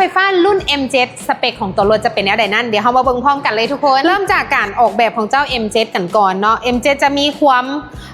ໄຟຟ້າລຸ້ນ ເອັມເຈັດ ສະເປັກຂອງຕົວລົດຈະເປັນແນວໃດນັ້ນ ດຽວເຮົາມາເບິ່ງພ້ອມກັນເລີຍທຸກຄົນ. ເລີ່ມຈາກການອອກແບບຂອງເຈົ້າ ເອັມເຈັດ ກັນກ່ອນເນາະ. ເອັມເຈັດ ຈະມີຄວາມ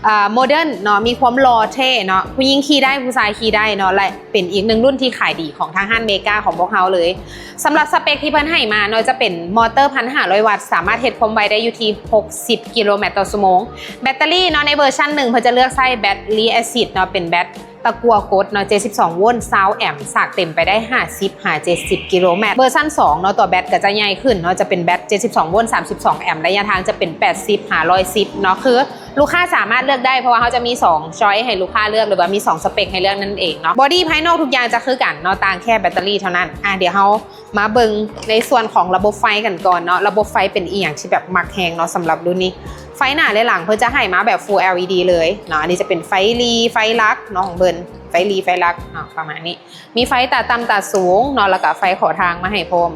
ເອີ ໂມເດີນເນາະ ມີຄວາມຫຼໍ່ເທ່ເນາະ ຜູ້ຍິງຂີ່ໄດ້ ຜູ້ຊາຍຂີ່ໄດ້ເນາະ ແລະ ເປັນອີກໜຶ່ງລຸ້ນທີ່ຂາຍດີຂອງທາງຮ້ານເມກາຂອງພວກເຮົາເລີຍ. ສຳລັບສະເປັກທີ່ເພິ່ນໃຫ້ມາເນາະ ຈະເປັນມໍເຕີ ພັນຫ້າຮ້ອຍວັດ ສາມາດເຮັດຄວາມໄວໄດ້ຢູ່ທີ່ຫົກສິບກິໂລແມັດຕໍ່ຊົ່ວໂມງ. ແບັດເຕີຣີເນາະ ໃນເວີຊັນໜຶ່ງ ເພິ່ນຈະເລືອກໃຊ້ແບັດລີແອຊິດເນາະ ເປັນແບັດຕະກົ່ວກົດເນາະ ເຈັດສິບສອງໂວນ ຊາວແອມ ສາກເຕັມໄປໄດ້ຫ້າສິບຫາເຈັດສິບກິໂລແມັດ. ເວີຊັນສອງເນາະ ຕົວແບັດກໍຈະໃຫຍ່ຂຶ້ນເນາະ ຈະເປັນແບັດເຈັດສິບສອງໂວນ ສາມສິບສອງແອມ ໄລຍະທາງຈະເປັນແປດສິບຫາຮ້ອຍສິບເນາະ ຄື ລູກຄ້າສາມາດເລືອກໄດ້ ເພາະວ່າເຮົາຈະມີສອງຊ້ອຍໃຫ້ລູກຄ້າເລືອກ ຫຼືວ່າມີສອງສະເປັກໃຫ້ເລືອກນັ້ນເອງເນາະ. ບອດດີ້ພາຍນອກທຸກຢ່າງຈະຄືກັນເນາະ ຕ່າງແຄ່ແບັດເຕີຣີເທົ່ານັ້ນ. ອ່າ ດຽວເຮົາມາເບິ່ງໃນສ່ວນຂອງລະບົບໄຟກັນກ່ອນເນາະ. ລະບົບໄຟເປັນອີ່ຫຍັງທີ່ແບບມັກແຮງເນາະ ສຳລັບລຸ້ນນີ້. ໄຟໜ້າ ແລະ ຫຼັງເພິ່ນຈະໃຫ້ມາແບບ Full ແອລອີດີ ເລີຍເນາະ. ອັນນີ້ຈະເປັນໄຟລີໄຟຫຼັກເນາະ ຂອງເພິ່ນ ໄຟລີໄຟຫຼັກເນາະ ປະມານນີ້. ມີໄຟຕາຕ່ຳຕາສູງເນາະ ແລ້ວກະໄຟຂໍທາງມາໃຫ້ພ້ອມ.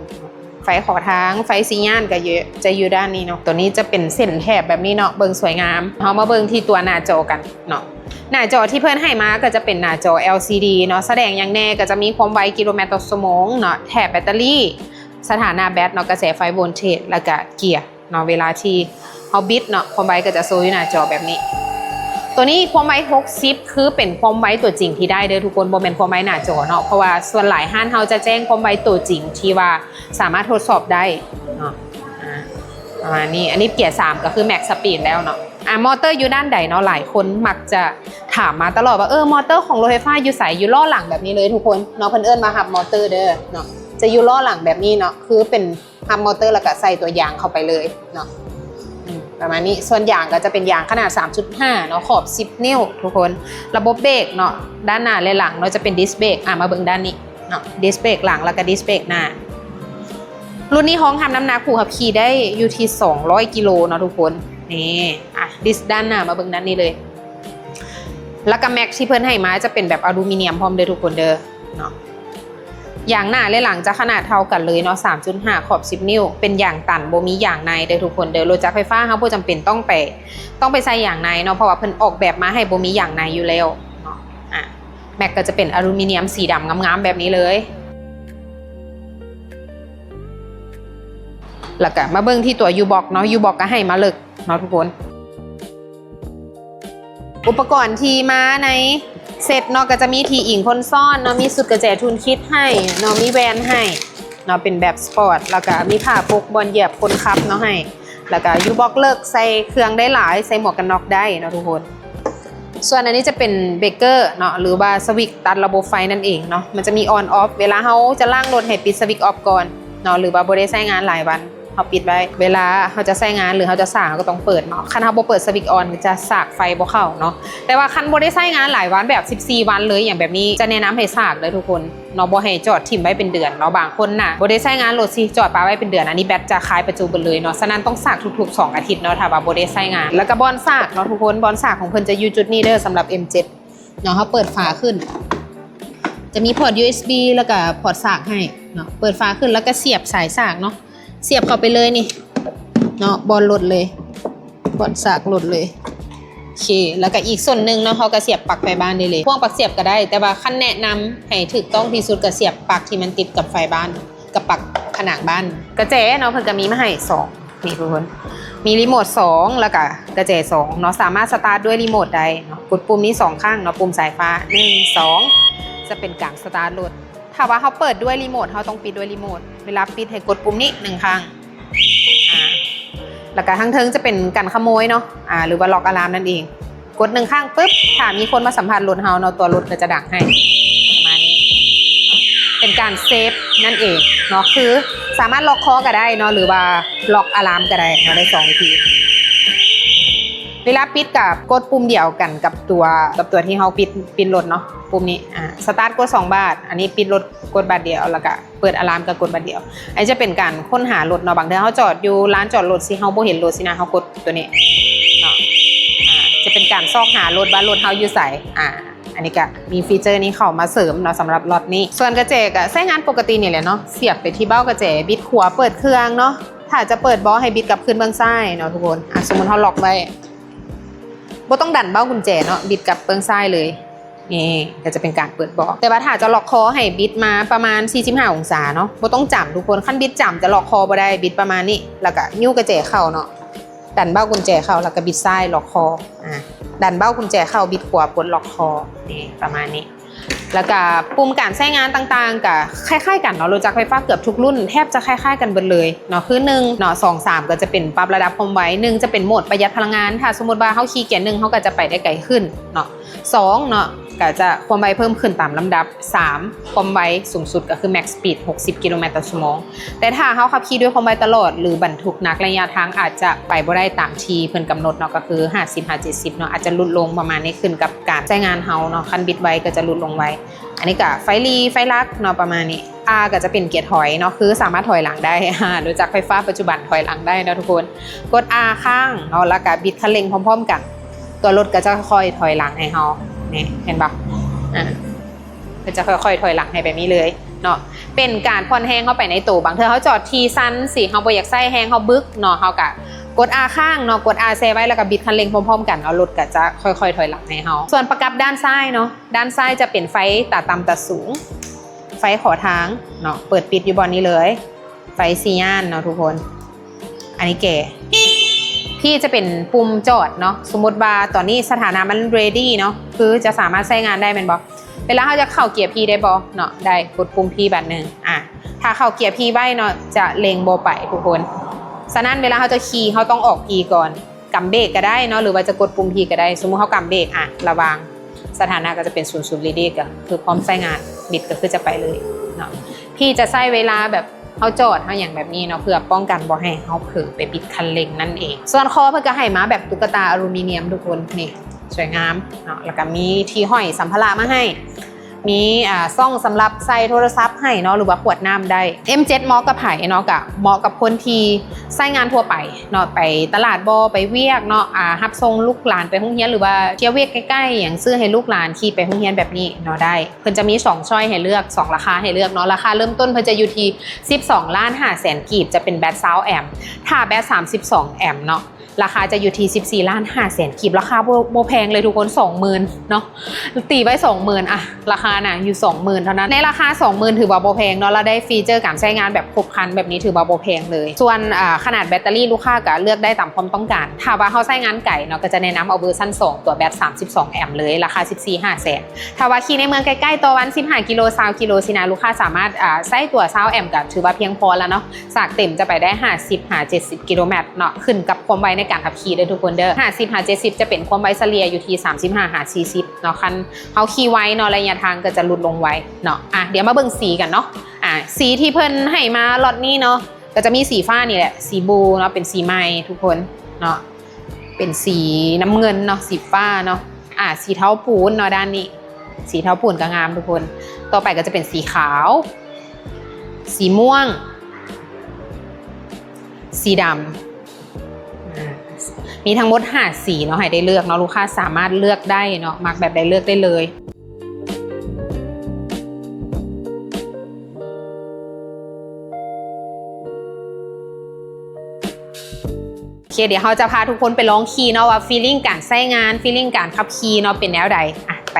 ໄຟຂໍທາງ ໄຟຊີຍານກະຢູ່ ຈະຢູ່ດ້ານນີ້ເນາະ. ຕົວນີ້ຈະເປັນເສັ້ນແຖບແບບນີ້ເນາະ ເບິ່ງສວຍງາມ. ເຮົາມາເບິ່ງທີ່ຕົວໜ້າຈໍກັນເນາະ. ໜ້າຈໍທີ່ເພິ່ນໃຫ້ມາກະຈະເປັນໜ້າຈໍ ແອລຊີດີ ເນາະ. ສະແດງຫຍັງແດ່ ກະຈະມີຄວາມໄວ ກິໂລແມັດຕໍ່ຊົ່ວໂມງເນາະ, ແຖບແບັດເຕີຣີ, ສະຖານະແບັດເນາະ, ກະແສໄຟ ໂວນເທດ ແລ້ວກະເກຍ ເນາະ ເວລາທີ່ເຮົາບິດເນາະ ຄວາມໄວກໍຈະໂຊຢູ່ໜ້າຈໍແບບນີ້. ຕົວນີ້ຄວາມໄວຫົກສິບ ຄືເປັນຄວາມໄວຕົວຈິງທີ່ໄດ້ເດີທຸກຄົນ ບໍ່ແມ່ນຄວາມໄວໜ້າຈໍເນາະ ເພາະວ່າສ່ວນຫຼາຍຮ້ານເຮົາຈະແຈ້ງຄວາມໄວຕົວຈິງທີ່ວ່າສາມາດທົດສອບໄດ້ເນາະ. ອ່າ ປະມານນີ້. ອັນນີ້ເກຍສາມກໍຄື max speed ແລ້ວເນາະ. ອ່າ ມໍເຕີຢູ່ດ້ານໃດເນາະ? ຫຼາຍຄົນມັກຈະຖາມມາຕະຫຼອດວ່າ ເອີ ມໍເຕີຂອງລົດໄຟຟ້າຢູ່ໃສ? ຢູ່ລໍ້ຫຼັງແບບນີ້ເລີຍທຸກຄົນເນາະ. ເພິ່ນເອີ້ນວ່າ hub motor ເດີເນາະ ຈະຢູ່ລໍ້ຫຼັງແບບນີ້ເນາະ ຄືເປັນ hub motor ແລ້ວກະໃສ່ຕົວຢາງເຂົ້າໄປເລີຍເນາະ. ອືມ ປະມານນີ້. ສ່ວນຢາງກໍຈະເປັນຢາງຂະໜາດສາມຈຸດຫ້າເນາະ ຂອບສິບນິ້ວທຸກຄົນ. ລະບົບເບຣກເນາະ ດ້ານໜ້າ ແລະ ຫຼັງເນາະ ຈະເປັນ disc brake. ອ່າ ມາເບິ່ງດ້ານນີ້ເນາະ disc brake ຫຼັງ ແລ້ວກໍ disc brake ໜ້າ. ລຸ້ນນີ້ຮອງຮັບນ້ຳໜັກຜູ້ຂັບຂີ່ໄດ້ຢູ່ທີ່ສອງຮ້ອຍກິໂລເນາະທຸກຄົນ. ນີ້ ອ່າ disc ດ້ານໜ້າ ມາເບິ່ງດ້ານນີ້ເລີຍ. ແລ້ວກໍ max ທີ່ເພິ່ນໃຫ້ມາຈະເປັນແບບອາລູມີນຽມພ້ອມເດີທຸກຄົນເດີເນາະ. ຢາງໜ້າ ແລະ ຫຼັງຈະຂະໜາດເທົ່າກັນເລີຍເນາະ ສາມຈຸດຫ້າ ຂອບສິບນິ້ວ ເປັນຢາງຕັນ ບໍ່ມີຢາງໃນເດີທຸກຄົນເດີ. ລົດຈັກໄຟຟ້າເຮົາບໍ່ຈຳເປັນຕ້ອງໄປ ຕ້ອງໄປໃສ່ຢາງໃນເນາະ ເພາະວ່າເພິ່ນອອກແບບມາໃຫ້ບໍ່ມີຢາງໃນຢູ່ແລ້ວເນາະ. ອ່າ max ກໍຈະເປັນອາລູມີນຽມສີດຳງາມໆແບບນີ້ເລີຍ. ແລ້ວກໍມາເບິ່ງທີ່ຕົວ U-box ເນາະ U-box ກໍໃຫ້ມາເລິກເນາະທຸກຄົນ. ອຸປະກອນທີ່ມາໃນເຊັດເນາະ ກໍຈະມີທີ່ອີງຄົນຊ້ອນເນາະ ມີຊຸດກະແຈທູນຄິດໃຫ້ເນາະ ມີແວ່ນໃຫ້ເນາະ ເປັນແບບສະປອດ ແລ້ວກະມີຜ້າປົກບ່ອນຢຽບຄົນຂັບເນາະໃຫ້ ແລ້ວກະ U-box ເລິກ ໃສ່ເຄື່ອງໄດ້ຫຼາຍ ໃສ່ໝວກກັນນັອກໄດ້ເນາະທຸກຄົນ. ສ່ວນອັນນີ້ຈະເປັນເບຣກເກີເນາະ ຫຼືວ່າສະວິດຕັດລະບົບໄຟນັ້ນເອງເນາະ ມັນຈະມີ on off ເວລາເຮົາຈະລ້າງລົດໃຫ້ປິດສະວິດ off ກ່ອນເນາະ ຫຼືວ່າບໍ່ໄດ້ໃຊ້ງານຫຼາຍວັນ ເຮົາປິດໄວ້ ເວລາເຮົາຈະໃຊ້ງານ ຫຼື ເຮົາຈະສາກ ເຮົາກໍຕ້ອງເປີດເນາະ. ຄັນເຮົາບໍ່ເປີດສະວິດ on ຈະສາກໄຟບໍ່ເຂົ້າເນາະ. ແຕ່ວ່າຄັນບໍ່ໄດ້ໃຊ້ງານຫຼາຍວັນ ແບບສິບສີ່ວັນເລີຍ ຫຍັງແບບນີ້ ຈະແນະນຳໃຫ້ສາກເດີທຸກຄົນເນາະ ບໍ່ໃຫ້ຈອດຖິ້ມໄວ້ເປັນເດືອນເນາະ. ບາງຄົນນະ ບໍ່ໄດ້ໃຊ້ງານລົດຊິຈອດປະໄວ້ເປັນເດືອນ ອັນນີ້ແບັດຈະຄາຍປະຈຸເບິດເລີຍເນາະ. ສະນັ້ນຕ້ອງສາກທຸກໆສອງອາທິດເນາະ ຖ້າວ່າບໍ່ໄດ້ໃຊ້ງານ. ແລ້ວກໍບ່ອນສາກເນາະທຸກຄົນ ບ່ອນສາກຂອງເພິ່ນຈະຢູ່ຈຸດນີ້ເດີ ສຳລັບ M ເຈັດ ເນາະ. ເຮົາເປີດຝາຂຶ້ນ ຈະມີພອດ USB ແລ້ວກະພອດສາກໃຫ້ເນາະ. ເປີດຝາຂຶ້ນ ແລ້ວກະສຽບສາຍສາກເນາະ ສຽບເຂົ້າໄປເລີຍນີ້ເນາະ ບ່ອນລົດເລີຍ ບ່ອນສາກລົດເລີຍ. ໂອເຄ ແລ້ວກະອີກສ່ວນໜຶ່ງເນາະ ເຮົາກະສຽບປັກໄຟບ້ານໄດ້ເລີຍ. ພວກປັກສຽບກະໄດ້ ແຕ່ວ່າຄັນແນະນຳໃຫ້ຖືກຕ້ອງທີ່ສຸດກະສຽບປັກທີ່ມັນຕິດກັບໄຟບ້ານ ກັບປັກຜະໜັງບ້ານ. ກະແຈເນາະ ເພິ່ນກະມີມາໃຫ້ສອງ ນີ້ທຸກຄົນ ມີຣີໂມດສອງ ແລ້ວກະກະແຈສອງເນາະ ສາມາດສະຕາດດ້ວຍຣີໂມດໄດ້ເນາະ. ກົດປຸ່ມນີ້ສອງຄັ້ງເນາະ ປຸ່ມສາຍຟ້າ ໜຶ່ງ ສອງ ຈະເປັນການສະຕາດລົດ. ຖ້າວ່າເຮົາເປີດດ້ວຍຣີໂມດ ເຮົາຕ້ອງປິດດ້ວຍຣີໂມດ. ເວລາປິດໃຫ້ກົດປຸ່ມນີ້ໜຶ່ງຄັ້ງ ອ່າ ແລ້ວກະທາງເທິງຈະເປັນກັນຂະໂມຍເນາະ ອ່າ ຫຼືວ່າລັອກອາລາມນັ້ນເອງ. ກົດໜຶ່ງຄັ້ງປຶບ ຖ້າມີຄົນມາສຳຜັດລົດເຮົາເນາະ ຕົວລົດກໍຈະດັງໃຫ້ ປະມານນີ້ ເປັນການເຊຟນັ້ນເອງເນາະ ຄືສາມາດລັອກຄໍກໍໄດ້ເນາະ ຫຼືວ່າລັອກອາລາມກໍໄດ້ເນາະ ໄດ້ສອງວິທີ. ເວລາປິດກໍກົດປຸ່ມດຽວກັນກັບຕົວ ກັບຕົວທີ່ເຮົາປິດ ປິດລົດເນາະ ປຸ່ມນີ້ ອ່າ ສະຕາດກົດສອງບາດ ອັນນີ້ປິດລົດກົດບາດດຽວ ແລ້ວກໍ ເປີດອາລາມກໍກົດບາດດຽວ. ອັນນີ້ຈະເປັນການຄົ້ນຫາລົດເນາະ ບາງເທື່ອເຮົາຈອດຢູ່ລານຈອດລົດ ຊິເຮົາບໍ່ເຫັນລົດຊິນະ ເຮົາກົດຕົວນີ້ເນາະ ອ່າ ຈະເປັນການຊອກຫາລົດວ່າລົດເຮົາຢູ່ໃສ. ອ່າ ອັນນີ້ກະມີຟີເຈີນີ້ເຂົ້າມາເສີມເນາະ ສຳລັບລັອດນີ້. ສ່ວນກະແຈກະໃຊ້ງານປົກກະຕິນີ້ແຫຼະເນາະ ສຽບໄປທີ່ເບົ້າກະແຈ ບິດຂວາເປີດເຄື່ອງເນາະ ຖ້າຈະເປີດເບາະໃຫ້ບິດກັບຄືນເບື້ອງຊ້າຍເນາະທຸກຄົນ. ອ່າ ສົມມຸດເຮົາລັອກໄວ້ ບໍ່ຕ້ອງດັນເບົ້າກຸນແຈເນາະ ບິດກັບເບື້ອງຊ້າຍເລີຍ. ນີ້ກໍຈະເປັນການເປີດເບາະ. ແຕ່ວ່າຖ້າຈະລັອກຄໍໃຫ້ບິດມາປະມານສີ່ສິບຫ້າອົງສາເນາະ, ບໍ່ຕ້ອງຈ້ຳທຸກຄົນ, ຄັນບິດຈ້ຳຈະລັອກຄໍບໍ່ໄດ້, ບິດປະມານນີ້ ແລ້ວກໍຍູ້ກະແຈເຂົ້າເນາະ, ດັນເບົ້າກຸນແຈເຂົ້າ ແລ້ວກໍບິດຊ້າຍລັອກຄໍ ອາ ດັນເບົ້າກຸນແຈເຂົ້າ ບິດຂວາປົດລັອກຄໍ ນີ້ ປະມານນີ້. ແລ້ວກະປຸ່ມການໃຊ້ງານຕ່າງໆ ກະຄ້າຍໆກັນເນາະ, ລົດຈັກໄຟຟ້າເກືອບທຸກລຸ້ນແທບຈະຄ້າຍໆກັນເບິດເລີຍເນາະ. ຄືໜຶ່ງເນາະ, ສອງ ສາມ ກໍຈະເປັນປັບລະດັບຄວາມໄວ. ໜຶ່ງ ຈະເປັນໂໝດປະຢັດພະລັງງານ, ຖ້າສົມມຸດວ່າເຮົາຂີ່ເກຍໜຶ່ງ ເຮົາກໍຈະໄປໄດ້ໄກຂຶ້ນເນາະ. ສອງເນາະ ກໍຈະຄວາມໄວເພີ່ມຂຶ້ນຕາມລຳດັບ. ສາມ ຄວາມໄວສູງສຸດກໍຄື max speed ຫົກສິບກິໂລແມັດຕໍ່ຊົ່ວໂມງ. ແຕ່ຖ້າເຮົາຂັບຂີ່ດ້ວຍຄວາມໄວຕະຫຼອດ ຫຼືບັນທຸກໜັກໄລຍະທາງອາດຈະໄປບໍ່ໄດ້ຕາມທີ່ເພິ່ນກຳນົດເນາະ, ກໍຄືຫ້າສິບຫາເຈັດສິບເນາະ, ອາດຈະຫຼຸດລົງປະມານນີ້ ຂຶ້ນກັບການໃຊ້ງານເຮົາເນາະ. ຄັນບິດໄວກໍຈະຫຼຸດລົງໄວ. ອັນນີ້ກໍໄຟລີ ໄຟຫຼັກເນາະ ປະມານນີ້. R ກໍຈະເປັນເກຍຖອຍເນາະ, ຄືສາມາດຖອຍຫຼັງໄດ້. ອາ ລົດຈັກໄຟຟ້າປັດຈຸບັນຖອຍຫຼັງໄດ້ເນາະທຸກຄົນ. ກົດ R ຄ້າງເນາະ ແລ້ວກໍບິດຄັນເລັ່ງພ້ອມໆກັນ, ຕົວລົດກໍຈະຄ່ອຍຖອຍຫຼັງໃຫ້ເຮົາ. ນີ້ ເຫັນບໍ່? ອາ ເພິ່ນຈະຄ່ອຍໆຖອຍຫຼັງໃຫ້ແບບນີ້ເລີຍເນາະ, ເປັນການຜ່ອນແຮງເຂົ້າໄປໃນໂຕ. ບາງເທື່ອເຮົາຈອດທີ່ຊັນຊີ້ ເຮົາບໍ່ຢາກໃຊ້ແຮງ ເຮົາບຶກເນາະ, ເຮົາກະກົດ R ຄ້າງເນາະ, ກົດ R ແຊ່ໄວ້ ແລ້ວກະບິດຄັນເລັ່ງພ້ອມໆກັນເນາະ, ລົດກະຈະຄ່ອຍໆຖອຍຫຼັງໃຫ້ເຮົາ. ສ່ວນປະກັບດ້ານຊ້າຍເນາະ, ດ້ານຊ້າຍຈະເປັນໄຟຕາຕ່ຳຕາສູງ, ໄຟຂໍທາງເນາະ, ເປີດປິດຢູ່ບ່ອນນີ້ເລີຍ. ໄຟສີ່ຍ່ານເນາະທຸກຄົນ. ອັນນີ້ແກ P ຈະເປັນປຸ່ມຈອດເນາະ. ສົມມຸດວ່າຕອນນີ້ສະຖານະມັນ ready ເນາະ, ຄືຈະສາມາດໃຊ້ງານໄດ້ແມ່ນບໍ່? ເວລາເຮົາຈະເຂົ້າເກຍ P ໄດ້ບໍ່ເນາະ? ໄດ້, ກົດປຸ່ມ P ບາດໜຶ່ງ. ອາ ຖ້າເຂົ້າເກຍ P ໄວ້ເນາະ ຈະເລັ່ງບໍ່ໄປທຸກຄົນ. ສະນັ້ນເວລາເຮົາຈະຂີ່ ເຮົາຕ້ອງອອກ P ກ່ອນ. ກຳເບຣກກໍໄດ້ເນາະ ຫຼືວ່າຈະກົດປຸ່ມ P ກໍໄດ້. ສົມມຸດເຮົາກຳເບຣກ ອາ ລະຫວ່າງ ສະຖານະກໍຈະເປັນສູນ ສູນ ready ກໍຄືພ້ອມໃຊ້ງານ, ບິດກໍຄືຈະໄປເລີຍເນາະ. P ຈະໃຊ້ເວລາແບບເຮົາຈອດ ເຮົາຫຍັງແບບນີ້ເນາະ ເພື່ອປ້ອງກັນບໍ່ໃຫ້ເຮົາເຜີໄປບິດຄັນເລັ່ງນັ້ນເອງ. ສ່ວນຄໍເພິ່ນກໍໃຫ້ມາແບບຕຸກກະຕາອາລູມີນຽມທຸກຄົນ, ນີ້ ສວຍງາມເນາະ. ແລ້ວກໍມີທີ່ຫ້ອຍສຳພາລະມາໃຫ້, ມີ ອ່າ ຊ່ອງສຳລັບໃສ່ໂທລະສັບໃຫ້ເນາະ ຫຼືວ່າຂວດນ້ຳໄດ້. M ເຈັດ ເໝາະກັບໃຜເນາະ? ກໍເໝາະກັບຄົນທີ່ໃຊ້ງານທົ່ວໄປເນາະ, ໄປຕະຫຼາດບໍ ໄປວຽກເນາະ, ອ່າ ຮັບສົ່ງລູກຫຼານໄປໂຮງຮຽນ ຫຼືວ່າທ່ຽວວຽກໃກ້ໆຫຍັງ, ຊື້ໃຫ້ລູກຫຼານຂີ່ໄປໂຮງຮຽນແບບນີ້ເນາະ ໄດ້. ເພິ່ນຈະມີສອງຊ້ອຍໃຫ້ເລືອກ, ສອງລາຄາໃຫ້ເລືອກເນາະ. ລາຄາເລີ່ມຕົ້ນເພິ່ນຈະຢູ່ທີ່ສິບສອງລ້ານຫ້າແສນກີບ, ຈະເປັນແບັດຊາວແອັມ. ຖ້າແບັດສາມສິບສອງແອັມເນາະ, ລາຄາຈະຢູ່ທີ່ສິບສີ່ລ້ານຫ້າແສນກີບ. ລາຄາບໍ່ ບໍ່ແພງເລີຍທຸກຄົນ, ສອງໝື່ນເນາະ, ຕີໄວ້ສອງໝື່ນ ອະ ລາຄານະຢູ່ສອງໝື່ນເທົ່ານັ້ນ. ໃນລາຄາສອງໝື່ນຖືວ່າບໍ່ແພງເນາະ, ແລ້ວໄດ້ຟີເຈີການໃຊ້ງານແບບຄົບຄັນແບບນີ້ ຖືວ່າບໍ່ແພງເລີຍ. ສ່ວນ ອາ ຂະໜາດແບັດເຕີຣີ ລູກຄ້າກໍເລືອກໄດ້ຕາມຄວາມຕ້ອງການ. ຖ້າວ່າເຮົາໃຊ້ງານໄກເນາະ, ກໍຈະແນະນຳເອົາເວີຊັນສອງ ຕົວແບັດສາມສິບສອງແອັມເລີຍ, ລາຄາສິບສີ່ຫ້າແສນ. ຖ້າວ່າຂີ່ໃນເມືອງໃກ້ໆ ຕໍ່ວັນສິບຫ້າກິໂລ ຊາວກິໂລຊີ້ນະ, ລູກຄ້າສາມາດ ອາ ໃຊ້ຕົວຊາວແອັມກໍຖືວ່າພຽງພໍແລ້ວເນາະ. ສາກເຕັມຈະໄປໄດ້ຫ້າສິບຫາເຈັດສິບກິໂລແມັດເນາະ, ຂຶ້ນກັບຄວາມໄວໃນການຂັບຂີ່ເດີທຸກຄົນເດີ. ຫ້າສິບຫາເຈັດສິບຈະເປັນຄວາມໄວສະເລ່ຍຢູ່ທີ່ສາມສິບຫ້າຫາສີ່ສິບເນາະ, ຄັນເຮົາຂີ່ໄວເນາະ, ໄລຍະທາງກໍຈະຫຼຸດລົງໄວເນາະ. ອາ ດຽວມາເບິ່ງສີກັນເນາະ. ອາ ສີທີ່ເພິ່ນໃຫ້ມາລັອດນີ້ເນາະ, ກໍຈະມີສີຟ້ານີ້ແຫຼະ, ສີບລູເນາະ, ເປັນສີໃໝ່ທຸກຄົນເນາະ, ເປັນສີນ້ຳເງິນເນາະ, ສີຟ້າເນາະ. ອາ ສີເທົາປູນເນາະ, ດ້ານນີ້ ສີເທົາປູນກໍງາມທຸກຄົນ. ຕໍ່ໄປກໍຈະເປັນສີຂາວ, ສີມ່ວງ, ສີດຳ. ອາ ມີທັງໝົດຫ້າສີເນາະ ໃຫ້ໄດ້ເລືອກເນາະ, ລູກຄ້າສາມາດເລືອກໄດ້ເນາະ, ມັກແບບໃດເລືອກໄດ້ເລີຍ. ໂອເຄ ດຽວເຮົາຈະພາທຸກຄົນໄປລອງຂີ່ເນາະ ວ່າຟີລລິ້ງການໃຊ້ງານ ຟີລລິ້ງການຂັບຂີ່ເນາະ ເປັນແນວໃດ. ອະ ໄປ.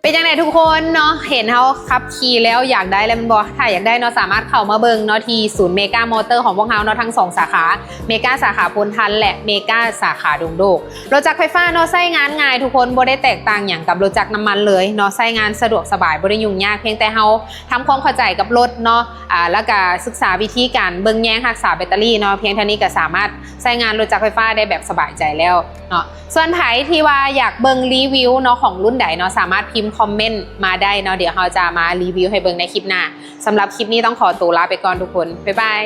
ເປັນຈັ່ງໃດທຸກຄົນເນາະ ເຫັນເຮົາຂັບຂີ່ແລ້ວຢາກໄດ້ແລ້ວແມ່ນບໍ່? ຖ້າຢາກໄດ້ເນາະ ສາມາດເຂົ້າມາເບິ່ງເນາະ ທີ່ສູນເມກາມໍເຕີຂອງພວກເຮົາເນາະ ທັງສອງສາຂາ ເມກາສາຂາໂພນທັນ ແລະ ເມກາສາຂາດົງໂດກ. ລົດຈັກໄຟຟ້າເນາະ ໃຊ້ງານງ່າຍທຸກຄົນ ບໍ່ໄດ້ແຕກຕ່າງຫຍັງກັບລົດຈັກນ້ຳມັນເລີຍເນາະ ໃຊ້ງານສະດວກສະບາຍ ບໍ່ໄດ້ຫຍຸ້ງຍາກ ພຽງແຕ່ເຮົາທຳຄວາມເຂົ້າໃຈກັບລົດເນາະ ອາ ແລ້ວກະສຶກສາວິທີການເບິ່ງແຍງຮັກສາແບັດເຕີຣີເນາະ ພຽງເທົ່ານີ້ກະສາມາດໃຊ້ງານລົດຈັກໄຟຟ້າໄດ້ແບບສະບາຍໃຈແລ້ວເນາະ. ສ່ວນໃຜທີ່ວ່າຢາກເບິ່ງຣີວິວເນາະ ຂອງລຸ້ນໃດເນາະ ສາມາດພິມຄອມເມັນມາໄດ້ເນາະ ດຽວເຮົາຈະມາຣີວິວໃຫ້ເບິ່ງໃນຄລິບໜ້າ. ສຳລັບຄລິບນີ້ຕ້ອງຂໍໂຕລາໄປກ່ອນທຸກຄົນ ບາຍບາຍ.